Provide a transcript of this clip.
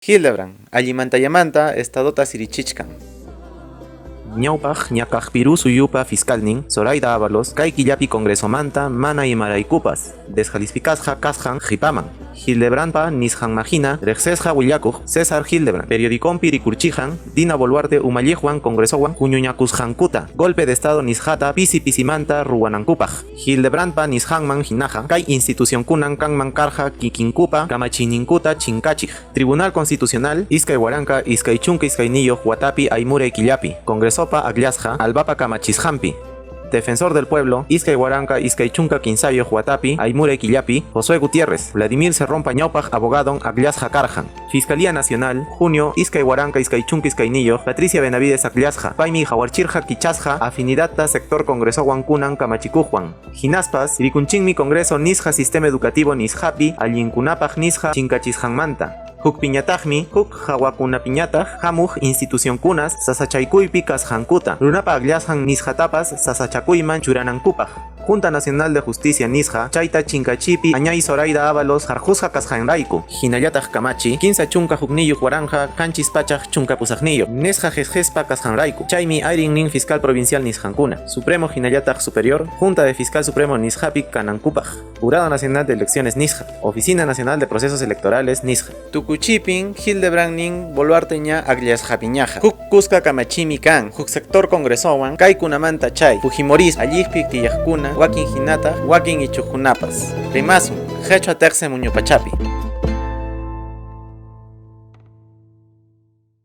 Hildebrandt allimantallamanta estadota sirichichkan. Ñawpaq ñakaq Pirú suyupa fiscalnin Zoraida Ávalos kay killapi Congresomanta mana imaraykupas descalificasqa kasqan qipaman. Hildebrandpa nisqanmahina riqsisqa willakuq César Hildebrand periodiconpi rikurchihan Dina Boluarte umalliqwan Congresowan huñunakusqankuta golpe de estado nisqata pisi pisimanta ruwanankupaq. Hildebrandpa nisqanman hinaqa kay institucionkunan kanman karqa kikinkupa kamachiyninkuta chinkachiq. Tribunal Constitucional 2022 watapi aymuray killapi Congresopa akllasqa Albapa kamachisqanpi. Defensor del Pueblo 2023 watapi aymuray killapi Josué Gutiérrez, Vladimir Cerrón-pa ñawpaq abogadon akllasqa karqan. Fiscalía Nacional, junio 2022 Patricia Benavides akllasqa, paymi qawarchirqa kichasqa afinidadta sector Congresowan kunan kamachikuqwan. Hinaspas, rikunchinmi Congreso nisqa sistema educativo nisqapi allinkunapaq nisqa chinkachisqanmanta. Hukpiñataqmi, huk hawakunapiñataq hamuq institucionkunas sasachaykuypi kasqankuta, runapa akllasqan nisqatapas sasachakuyman churanankupaq. Junta Nacional de Justicia nisqa chayta chinkachipi añay Zoraida Ávalos qarqusqa kasqanrayku. Hinallataq kamachi 31 718 nisqa qisqispa kasqanrayku. Chaymi ayrin nin fiscal provincial nisqankuna, Supremo hinallataq Superior, Junta de Fiscal Supremo nisqapi kanankupaq. Jurado Nacional de Elecciones nisqa, Oficina Nacional de Procesos Electorales nisqa. Tukuchipin Hildebrandt nin Boluarte ña akllasqapiñaqa. Huk kuska kamachimi kan, huk sector Congresowan kaykunamanta chay Fujimorismo alliqpi tiyaqkuna wakin hinataq wakin ichuqkunapas. Rimasun, qechwa teqse muñupachapi.